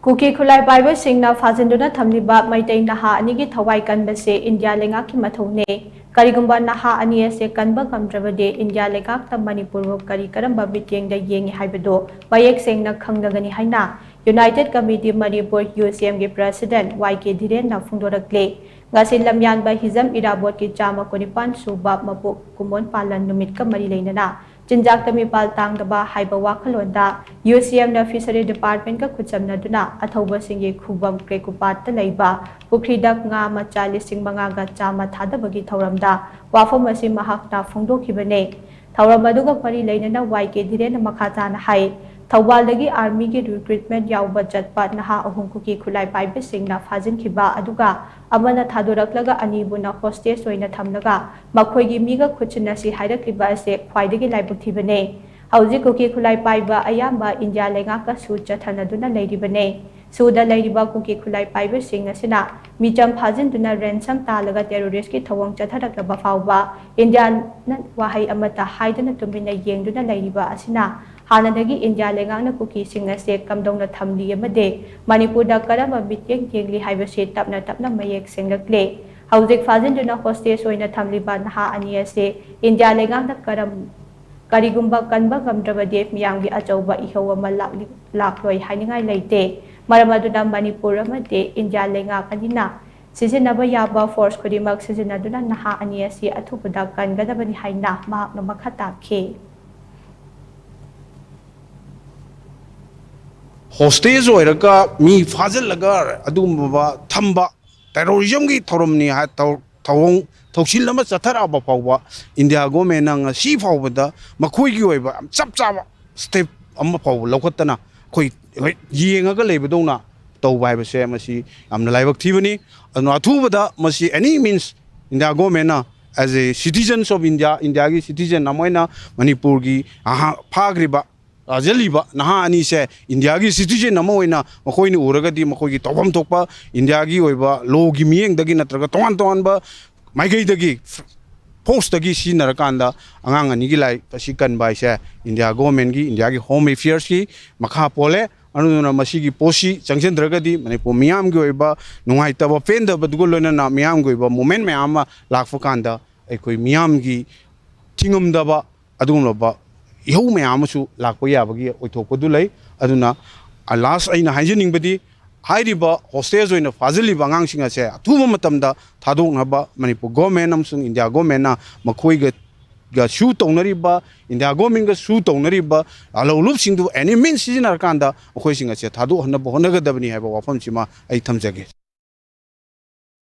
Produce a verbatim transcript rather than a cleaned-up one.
ꯀꯨꯀꯤ ꯈꯨꯠꯂꯥꯏ ꯄꯥꯏꯕꯁꯤꯡꯅ ꯐꯥꯖꯤꯟꯗꯨꯅ ꯊꯝꯂꯤꯕ ꯃꯩꯇꯩ ꯅꯍꯥ ꯑꯅꯤꯒꯤ ꯊꯋꯥꯏ ꯀꯟꯕꯁꯤ ꯏꯟꯗꯤꯌꯥ ꯂꯩꯉꯥꯛꯀꯤ ꯃꯊꯧꯅꯤ꯫ ꯀꯔꯤꯒꯨꯝꯕ ꯅꯍꯥ ꯑꯅꯤ ꯑꯁꯤ ꯀꯟꯕ ꯉꯝꯗ꯭ꯔꯕꯗꯤ ꯏꯟꯗꯤꯌꯥ ꯂꯩꯉꯥꯛꯅ ꯃꯅꯤꯄꯨꯔꯕꯨ ꯀꯔꯤ ꯀꯔꯝꯕ ꯃꯤꯠꯌꯦꯡꯗ ꯌꯦꯡꯏ ꯍꯥꯏꯕꯗꯨ ꯃꯌꯦꯛ ꯁꯦꯡꯅ ꯈꯪꯂꯒꯅꯤ ꯍꯥꯏꯅ United Committee Manipur, ꯌꯨ ꯁꯤ ꯑꯦꯝꯒꯤ President ꯋꯥꯏ ꯀꯦ ꯙꯤꯔꯦꯟꯅ ꯐꯣꯡꯗꯣꯔꯛꯂꯤ꯫ ꯉꯁꯤ ꯂꯝꯌꯥꯟꯕ ꯍꯤꯖꯝ ꯏꯔꯥꯕꯣꯠꯀꯤ ꯆꯥꯝꯃ ꯀꯨꯟꯅꯤꯄꯥꯟ ꯁꯨꯕ ꯃꯄꯣꯛ ꯀꯨꯝꯑꯣꯟ ꯄꯥꯂꯟ ꯅꯨꯃꯤꯠꯀ ꯃꯔꯤ ꯂꯩꯅꯅ ꯆꯤꯟꯖꯥꯛꯇ ꯃꯤꯄꯥꯜ ꯇꯥꯡꯗꯕ ꯍꯥꯏꯕ ꯋꯥꯈꯜꯂꯣꯟꯗ ꯌꯨ ꯁꯤ ꯑꯦꯝꯅ Fishery Departmentꯀ ꯈꯨꯠꯁꯝꯅꯗꯨꯅ ꯑꯊꯧꯕꯁꯤꯡꯒꯤ ꯈꯨꯕꯝ ꯀ꯭ꯔꯦꯀꯨꯄꯥꯠꯇ ꯂꯩꯕ ꯄꯨꯈ꯭ꯔꯤꯗ ꯉꯥ ꯃꯆꯥ ꯂꯤꯁꯤꯡ ꯃꯉꯥꯒ ꯆꯥꯝꯃ ꯊꯥꯗꯕꯒꯤ ꯊꯧꯔꯝꯗ ꯋꯥꯐꯝ ꯑꯁꯤ ꯃꯍꯥꯛꯅ ꯐꯣꯡꯗꯣꯛꯈꯤꯕꯅꯤ꯫ ꯊꯧꯔꯝ ꯑꯗꯨꯒ ꯃꯔꯤ ꯂꯩꯅꯅ ꯋꯥꯏ ꯀꯦ ꯙꯤꯔꯦꯟꯅ ꯃꯈꯥ ꯇꯥꯅ ꯍꯥꯏ, ꯊꯧꯕꯥꯜꯗꯒꯤ Armyꯒꯤ recruitment ꯌꯥꯎꯕ ꯆꯠꯄ ꯅꯍꯥ ꯑꯍꯨꯝ ꯀꯨꯀꯤ ꯈꯨꯠꯂꯥꯏ ꯄꯥꯏꯕꯁꯤꯡꯅ ꯐꯥꯖꯤꯟꯈꯤꯕ ꯑꯗꯨꯒ ꯑꯃꯅ ꯊꯥꯗꯣꯔꯛꯂꯒ ꯑꯅꯤꯕꯨꯅ hostage ꯑꯣꯏꯅ ꯊꯝꯂꯒ ꯃꯈꯣꯏꯒꯤ ꯃꯤꯒ ꯈꯨꯠꯁꯤꯟꯅꯁꯤ ꯍꯥꯏꯔꯛꯂꯤꯕ ꯑꯁꯤ ꯈ꯭ꯋꯥꯏꯗꯒꯤ ꯂꯥꯏꯕꯛ ꯊꯤꯕꯅꯤ꯫ ꯍꯧꯖꯤꯛ ꯀꯨꯀꯤ ꯈꯨꯠꯂꯥꯏ ꯄꯥꯏꯕ ꯑꯌꯥꯝꯕ ꯏꯟꯗꯤꯌꯥ ꯂꯩꯉꯥꯛꯀꯁꯨ ꯆꯠꯊꯅꯗꯨꯅ ꯂꯩꯔꯤꯕꯅꯤ꯫ ꯁꯨꯗ ꯂꯩꯔꯤꯕ ꯀꯨꯀꯤ ꯈꯨꯠꯂꯥꯏ ꯄꯥꯏꯕꯁꯤꯡ ꯑꯁꯤꯅ ꯃꯤꯆꯝ ꯐꯥꯖꯤꯟꯗꯨꯅ ransom ꯇꯥꯜꯂꯒ terroristꯀꯤ ꯊꯧꯑꯣꯡ ꯆꯠꯊꯔꯛꯂꯕ ꯐꯥꯎꯕ ꯏꯟꯗꯤꯌꯥꯅ ꯋꯥꯍꯩ ꯑꯃꯠꯇ ꯍꯥꯏꯗꯅ ꯇꯨꯃꯤꯟꯅ ꯌꯦꯡꯗꯨꯅ ꯂꯩꯔꯤꯕ ꯑꯁꯤꯅ ꯍꯥꯟꯅꯗꯒꯤ ꯏꯟꯗꯤꯌꯥ ꯂꯩꯉꯥꯛꯅ ꯀꯨꯀꯤꯁꯤꯡ ꯑꯁꯤ ꯀꯝꯗꯧꯅ ꯊꯝꯂꯤ ꯑꯃꯗꯤ ꯃꯅꯤꯄꯨꯔꯗ ꯀꯔꯝꯕ ꯃꯤꯠꯌꯦꯡ ꯌꯦꯡꯂꯤ ꯍꯥꯏꯕꯁꯤ ꯇꯞꯅ ꯇꯞꯅ ꯃꯌꯦꯛ ꯁꯦꯡꯂꯛꯂꯦ꯫ ꯍꯧꯖꯤꯛ ꯐꯥꯖꯤꯟꯗꯨꯅ hostage ꯑꯣꯏꯅ ꯊꯝꯂꯤꯕ ꯅꯍꯥ ꯑꯅꯤ ꯑꯁꯤ ꯏꯟꯗꯤꯌꯥ ꯂꯩꯉꯥꯛꯅ ꯀꯔꯝ-, ꯀꯔꯤꯒꯨꯝꯕ ꯀꯟꯕ ꯉꯝꯗ꯭ꯔꯕꯗꯤ ꯃꯤꯌꯥꯝꯒꯤ ꯑꯆꯧꯕ ꯏꯍꯧ ꯑꯃ ꯂꯥꯛꯂꯤ-, ꯂꯥꯛꯂꯣꯏ ꯍꯥꯏꯅꯤꯡꯉꯥꯏ ꯂꯩꯇꯦ꯫ ꯃꯔꯝ ꯑꯗꯨꯅ ꯃꯅꯤꯄꯨꯔ ꯑꯃꯗꯤ ꯏꯟꯗꯤꯌꯥ ꯂꯩꯉꯥꯛ ꯑꯅꯤꯅ ꯁꯤꯖꯤꯟꯅꯕ ꯌꯥꯕ force ꯈꯨꯗꯤꯡꯃꯛ ꯁꯤꯖꯤꯟꯅꯗꯨꯅ ꯅꯍꯥ ꯑꯅꯤ ꯑꯁꯤ ꯑꯊꯨꯕꯗ ꯀꯟꯒꯗꯕꯅꯤ ꯍꯥꯏꯅ ꯃꯍꯥꯛꯅ ꯃꯈꯥ ꯇꯥꯈꯤ꯫ Hostage ꯑꯣꯏꯔꯒ ꯃꯤ ꯐꯥꯖꯤꯜꯂꯒ ꯑꯗꯨꯒꯨꯝꯕ ꯊꯝꯕ terrorismꯒꯤ ꯊꯧꯔꯝꯅꯤ ꯍꯥꯏ-, ꯊꯧ-, ꯊꯧꯑꯣꯡ ꯊꯧꯁꯤꯜ ꯑꯃ ꯆꯠꯊꯔꯛꯑꯕ ꯐꯥꯎꯕ ꯏꯟꯗꯤꯌꯥ governmentꯅ ꯉꯁꯤ ꯐꯥꯎꯕꯗ ꯃꯈꯣꯏꯒꯤ ꯑꯣꯏꯕ ꯌꯥꯝ ꯆꯞ ꯆꯥꯕ step ꯑꯃ ꯐꯥꯎꯕ ꯂꯧꯈꯠꯇꯅ ꯑꯩꯈꯣꯏ ꯍꯣꯏ ꯌꯦꯡꯉꯒ ꯂꯩꯕꯗꯧꯅ ꯇꯧꯕ ꯍꯥꯏꯕꯁꯦ ꯃꯁꯤ ꯌꯥꯝꯅ ꯂꯥꯏꯕꯛ ꯊꯤꯕꯅꯤ꯫ ꯑꯗꯨꯅ ꯑꯊꯨꯕꯗ ꯃꯁꯤ any means ꯏꯟꯗꯤꯌꯥ governmentꯅ as a citizens of India, ꯏꯟꯗꯤꯌꯥꯒꯤ citizen ꯑꯃ ꯑꯣꯏꯅ ꯃꯅꯤꯄꯨꯔꯒꯤ ꯑꯍꯥ-, ꯐꯥꯈ꯭ꯔꯤꯕ ꯐꯥꯖꯤꯜꯂꯤꯕ ꯅꯍꯥ ꯑꯅꯤꯁꯦ ꯏꯟꯗꯤꯌꯥꯒꯤ citizen ꯑꯃ ꯑꯣꯏꯅ ꯃꯈꯣꯏꯅ ꯎꯔꯒꯗꯤ ꯃꯈꯣꯏꯒꯤ ꯇꯧꯐꯝ ꯊꯣꯛꯄ ꯏꯟꯗꯤꯌꯥꯒꯤ ꯑꯣꯏꯕ lawꯒꯤ ꯃꯤꯠꯌꯦꯡꯗꯒꯤ ꯅꯠꯇ꯭ꯔꯒ ꯇꯣꯉꯥꯟ ꯇꯣꯉꯥꯟꯕ ꯃꯥꯏꯀꯩꯗꯒꯤ forceꯇꯒꯤ ꯁꯤꯖꯤꯟꯅꯔꯀꯥꯟꯗ ꯑꯉꯥꯡ ꯑꯅꯤꯒꯤ life ꯑꯁꯤ ꯀꯟꯕ ꯍꯥꯏꯁꯦ ꯏꯟꯗꯤꯌꯥ governmentꯀꯤ, ꯏꯟꯗꯤꯌꯥꯒꯤ Home Affairsꯀꯤ ꯃꯈꯥ ꯄꯣꯜꯂꯦ꯫ ꯑꯗꯨꯅ ꯃꯁꯤꯒꯤ ꯄꯣꯠꯁꯤ ꯆꯪꯁꯤꯟꯗ꯭ꯔꯒꯗꯤ ꯃꯅꯤꯄꯨꯔ ꯃꯤꯌꯥꯝꯒꯤ ꯑꯣꯏꯕ ꯅꯨꯡꯉꯥꯏꯇꯕ ꯄꯦꯟꯗꯕꯗꯨꯒ ꯂꯣꯏꯅꯅ ꯃꯤꯌꯥꯝꯒꯤ ꯑꯣꯏꯕ movement ꯃꯌꯥꯝ ꯑꯃ ꯂꯥꯛꯄ ꯀꯥꯟꯗ ꯑꯩꯈꯣꯏ ꯃꯤꯌꯥꯝꯒꯤ ꯊꯤꯡꯉꯝꯗꯕ ꯑꯗꯨꯒꯨꯝꯂꯕ ꯏꯍꯧ ꯃꯌꯥꯝ ꯑꯃꯁꯨ ꯂꯥꯛꯄ ꯌꯥꯕꯒꯤ ꯑꯣꯏꯊꯣꯛꯄꯗꯨ ꯂꯩ꯫ ꯑꯗꯨꯅ last ꯑꯩꯅ ꯍꯥꯏꯖꯅꯤꯡꯕꯗꯤ ꯍꯥꯏꯔꯤꯕ hostage ꯑꯣꯏꯅ ꯐꯥꯖꯤꯜꯂꯤꯕ ꯑꯉꯥꯡꯁꯤꯡ ꯑꯁꯦ ꯑꯊꯨꯕ ꯃꯇꯝꯗ ꯊꯥꯗꯣꯛꯅꯕ ꯃꯅꯤꯄꯨꯔ government ꯑꯃꯁꯨꯡ India governmentꯅ ꯃꯈꯣꯏꯒ ꯒ sue ꯇꯧꯅꯔꯤꯕ, India governmentꯒ sue ꯇꯧꯅꯔꯤꯕ ꯑꯂꯧꯂꯨꯞꯁꯤꯡꯗꯨ any means ꯁꯤꯖꯤꯟꯅꯔꯀꯥꯟꯗ ꯃꯈꯣꯏꯁꯤꯡ ꯑꯁꯦ ꯊꯥꯗꯣꯛꯍꯟꯅꯕ ꯍꯣꯠꯅꯒꯗꯕꯅꯤ ꯍꯥꯏꯕ ꯋꯥꯐꯝꯁꯤꯃ ꯑꯩ ꯊꯝꯖꯒꯦ꯫